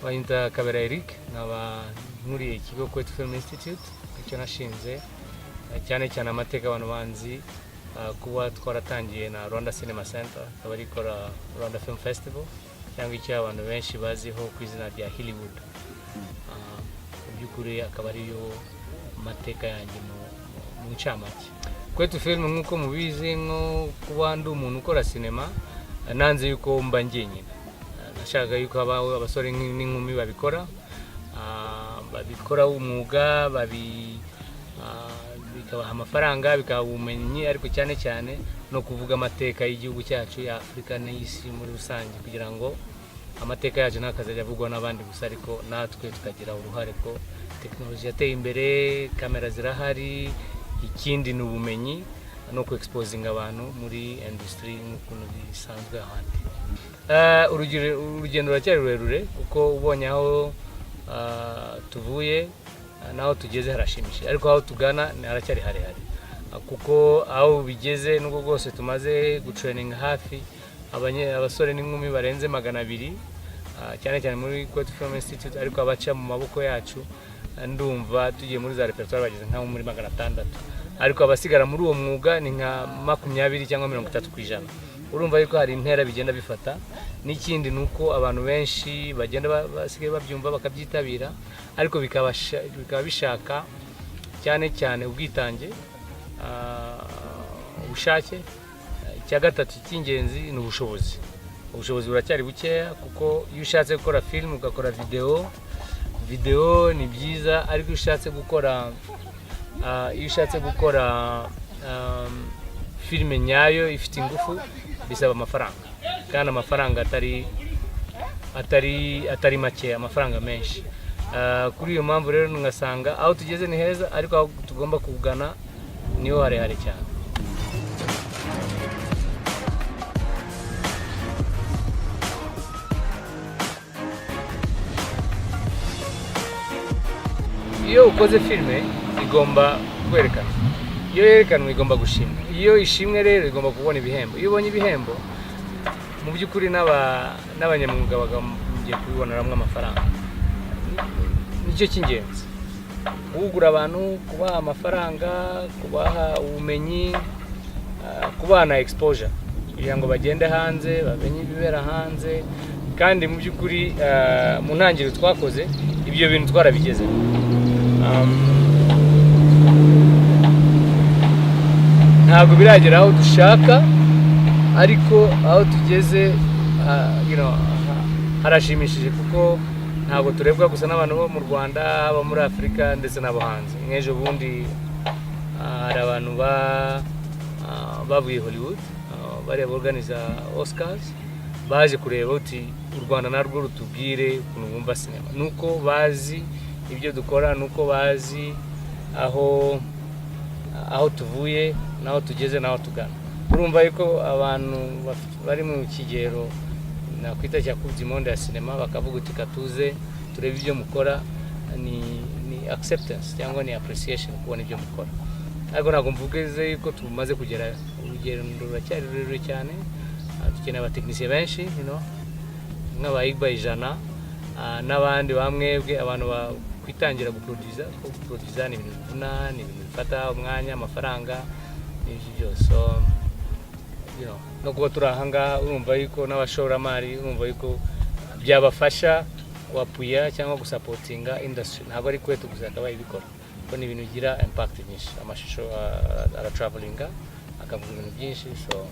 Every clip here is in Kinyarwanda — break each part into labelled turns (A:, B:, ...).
A: Banyita Kabera Eric, nkaba nkuriye ikigo Kwetu Film Institute, icyo nashinze. Cyane cyane amateka abantu banzi kuba twaratangiye na Rwanda Cinema Center, ikaba ari ikora Rwanda Film Festival, cyangwa icyo abantu benshi baziho ku izina rya Hollywood. Mu by'ukuri akaba ariyo mateka yanjye mu ncamake. Kwetu Film, nk'uko mubizi, nko kuba ndi umuntu ukora sinema, nanze yuko mba njyenyine. Nashakaga yuko habaho abasore n'inkumi babikora, babikora umwuga, bikabaha amafaranga, bikabaha ubumenyi, ariko cyane cyane no kuvuga amateka y'igihugu cyacu, ya Afurika n'isi muri rusange, kugira ngo amateka yacu ntakazajya avugwa n'abandi gusa, ariko natwe tukagira uruhare, ko tekinoloji yateye imbere, kamera zirahari. Ikindi ni ubumenyi no ku exposinga abantu muri industry nk'ukuntu bisanzwe ahandi. Urugendo ruracyari rurerure, kuko ubonye aho tuvuye n'aho tugeze harashimishije, ariko aho tugana ni haracyari harehare. Kuko aho bigeze, nubwo bwose tumaze gutraininga hafi abasore n'inkumi barenze 200, cyane cyane muri Kwetu Film Institute, ariko abaca mu maboko yacu, ndumva tugiye muri za repertoire bageze nka muri 600, ariko abasigara muri uwo mwuga ni nka 20 cyangwa 30%. Urumva yuko hari intera bigenda bifata. N'ikindi ni uko abantu benshi bagenda basigaye babyumva, bakabyitabira, ariko bikaba bishaka cyane cyane ubwitange, ubushake. Icya gatatu cy'ingenzi ni ubushobozi. Ubushobozi buracyari bukeya, kuko iyo ushatse gukora film, ugakora video, video ni byiza, ariko iyo ushatse gukora filime nyayo ifite ingufu, bisaba amafaranga, kandi amafaranga atari make, amafaranga menshi. Kuri iyo mpamvu rero ngasanga aho tugeze ni heza, ariko aho tugomba kugana niho harehare cyane. Iyo ukoze filime igomba kwerekanwa, iyo yerekanwe igomba gushimwa, iyo ishimwe rero igomba kubona ibihembo. Iyo ubonye ibihembo, mu by'ukuri n'abanyamwuga bakagombye kubiboneramo amafaranga. Nicyo cy'ingenzi: guhugura abantu, kubaha amafaranga, kubaha ubumenyi, kubaha na exposure kugira ngo bagende hanze, bamenye ibibera hanze. Kandi mu by'ukuri mu ntangiriro twakoze ibyo bintu twarabigezeho. Ntabwo biragera aho dushaka, ariko aho tugeze harashimishije, kuko ntabwo turebwa gusa n'abantu bo mu Rwanda, abo muri Afurika ndetse n'abo hanze. Nk'ejo bundi hari abantu bavuye Hollywood, bariya borganiza Oscars, baje kureba uti u Rwanda narwo rutubwire ukuntu bumva sinema, nuko bazi ibyo dukora, nuko bazi aho tuvuye n'aho tugeze n'aho tugana. Urumva yuko abantu bari mu kigero nakwita cya coupe du monde ya sinema bakavuga uti katuze turebe ibyo mukora, ni acceptance cyangwa ni appreciation kubona ibyo mukora. Ariko ntabwo mvuze yuko tumaze kugera, urugendo ruracyari rurerure cyane. Dukeneye abatekinisiye benshi, nk'aba Igba 100, n'abandi bamwebwe, abantu bakwitangira guproduza, kuko guproduza ni ibintu bivuna, ni ibintu bifata umwanya, amafaranga n'ibyo byose. So, no kuba turi aha ngaha, urumva yuko n'abashoramari, urumva yuko byabafasha kuapuya cyangwa gusapotinga industry. Ntabwo ari Kwetu gusa yakabaye ibikora, kuko ni ibintu bigira impact nyinshi. Amashusho aratravelinga, akavuga ibintu byinshi. So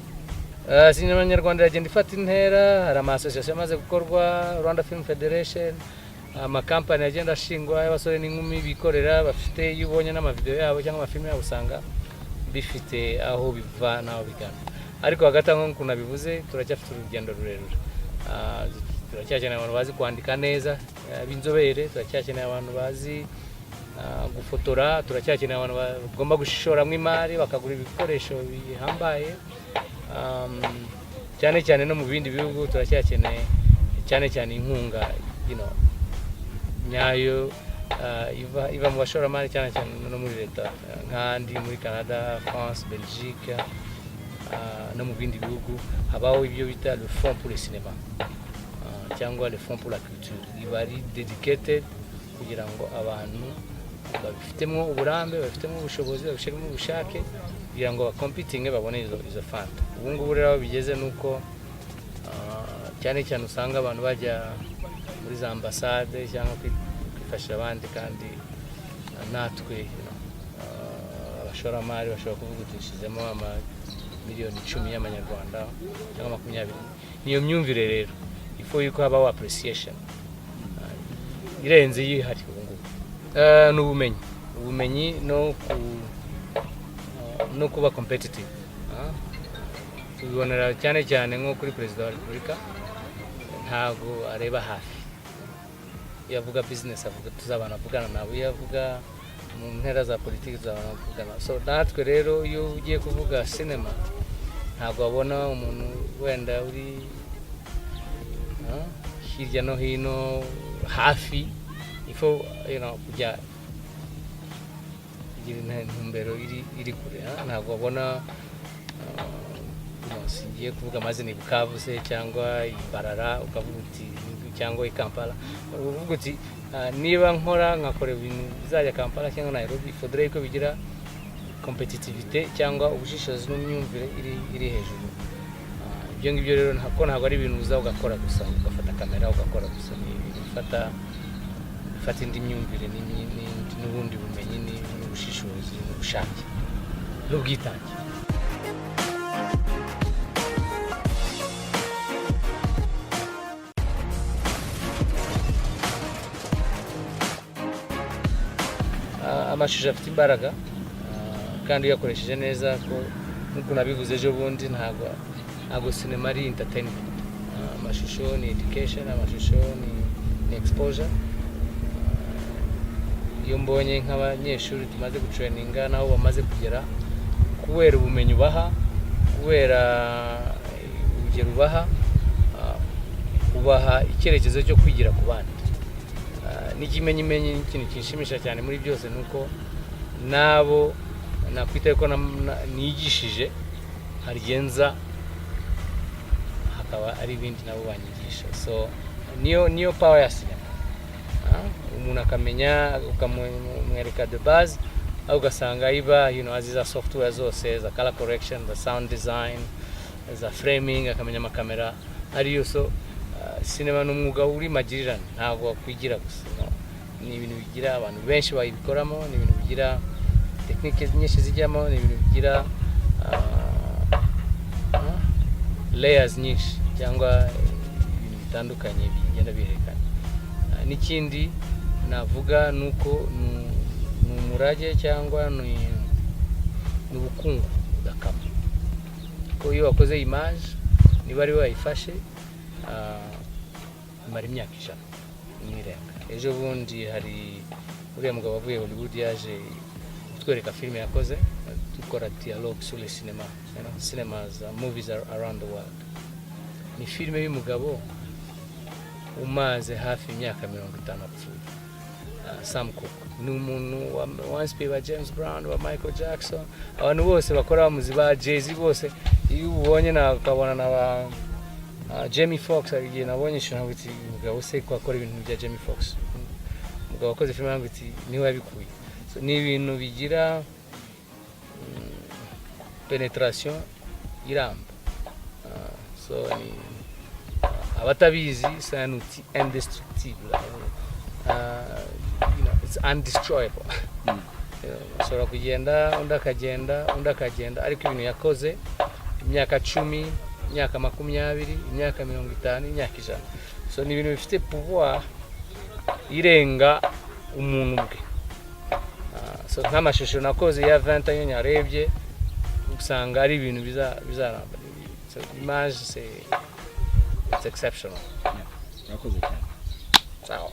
A: sinema nyarwanda iragenda ifata intera. Hari ama association amaze gukorwa, Rwanda Film Federation, amakampani agenda ashingwa y'abasore n'inkumi bikorera bafite. Iyo ubonye n'amavideo yabo cyangwa amafilime yabo, usanga bifite aho biva n'aho bigana. Ariko hagati aho, nk'ukuntu nabivuze, turacyafite urugendo rurerure. Turacyakeneye abantu bazi kwandika neza, b'inzobere, turacyakeneye abantu bazi gufotora, turacyakeneye abantu bagomba gushoramo imari bakagura ibikoresho bihambaye. Cyane cyane no mu bindi bihugu turacyakeneye cyane cyane inkunga nyayo, iva mu bashoramari, cyane cyane no muri leta, nk'ahandi muri Canada, France, Belgique, no mu bindi bihugu habaho ibyo bita le fonds pour le cinéma. cyangwa le Fonds pour la culture iba ari dedicated kugira ngo abantu babifitemo uburambe, babifitemo ubushobozi, babifitemo ubushake, kugira ngo bacompetinge babone izo fund. Ubu ngubu rero aho bigeze ni uko cyane cyane usanga abantu bajya muri za ambasade cyangwa kwifashisha abandi, kandi natwe abashoramari bashobora kuvuga uti nshizemo ama miliyoni 10 y'amanyarwanda cyangwa 20. Niyo myumvire rero ifo yuko habaho appreciation irenze iyihari ubu ngubu. Ni ubumenyi no kuba competitive. Tubibonera cyane cyane nko kuri Perezida wa Repubulika, ntabwo areba hafi. Iyo avuga business, avuga tuzabana avugana nabo. Iyo avuga mu ntera za politiki, tuzabana avugana. So natwe rero iyo ugiye kuvuga cinema, ntabwo wabona umuntu wenda uri hirya no hino hafi. Ifo kujya kugira intumbero iri kure. Ntabwo wabona singiye kuvuga amazina, i Bukavu se cyangwa i Barara, ukavuga uti cyangwa i Kampala, uvuga uti niba nkora nkakora ibintu bizajya Kampala cyangwa Nairobi, faudrait ko bigira compétitivité cyangwa ubushishozi n'imyumvire iri hejuru. Ibyo ngibyo rero ntabwo ari ibintu uza ugakora gusa, ugafata kamera ugakora gusa. Ni ibintu bifata indi myumvire n'ubundi bumenyi n'ubushishozi n'ubushake n'ubwitange. Amashusho afite imbaraga, kandi iyo uyakoresheje neza, ko nk'uko nabivuze ejo bundi, ntabwo sinema ari entertainment. Amashusho ni education, amashusho ni exposure. Iyo mbonye nk'abanyeshuri tumaze gutraininga n'aho bamaze kugera kubera ubumenyi ubaha, kubera urugero ubaha, ubaha icyerekezo cyo kwigira ku bandi. N'ikimenyimenyi, ikintu kinshimisha cyane muri byose ni uko n'abo nakwita ko nigishije, hari igihe nza hakaba ari ibindi nabo banyigisha. So niyo power ya sinema. Umuntu akamenya, ukamwereka the base, aho ugasanga iba azi za software zose za color correction, za sound design, za framing, akamenya amakamera ariyo. So sinema ni umwuga uri magirirane, ntabwo wakwigira gusa, no. Ni ibintu bigira abantu benshi bayibikoramo, ni ibintu bigira tekinike nyinshi zijyamo, ni ibintu bigira layers nyinshi cyangwa ibintu bitandukanye bigenda bihererekana. N'ikindi navuga ni uko ni umurage cyangwa ni ubukungu budakama, ko iyo wakoze image, niba ari we wayifashe, imara imyaka 100 n'irenga. Ejo bundi hari uriya mugabo wavuye Hollywood yaje kutwereka filime yakoze, dukora dialogue sur le cinéma, cinemas, movies around the world. Ni filime y'umugabo umaze hafi imyaka 50 apfuye, Sam Cooke. Ni umuntu wansipiye ba James Brown, ba Michael Jackson, abantu bose bakora bamuzi, ba Jay-Z bose. Iyo ubonye na ukabona na ba Jamie Foxx, hari igihe nabonye ishusho nkavuga uti umugabo se ko akora ibintu bya Jamie Foxx, umugabo wakoze filime, nkavuga uti niwe yabikuye. So, ni ibintu bigira penetration iramba. So ni abatabizi, c'est un outil indestructible, it's undestroyable. Ushobora kugenda, undi akagenda, undi akagenda, ariko ibintu yakoze imyaka 10, imyaka 20, imyaka 50, imyaka 100, so ni ibintu bifite pouvoir irenga umuntu ubwe. So nk'amashusho nakoze ya 20 iyo nyarebye usanga ari ibintu bizaramba. So image, it's exceptional.
B: Urakoze cyane.
A: Sawa.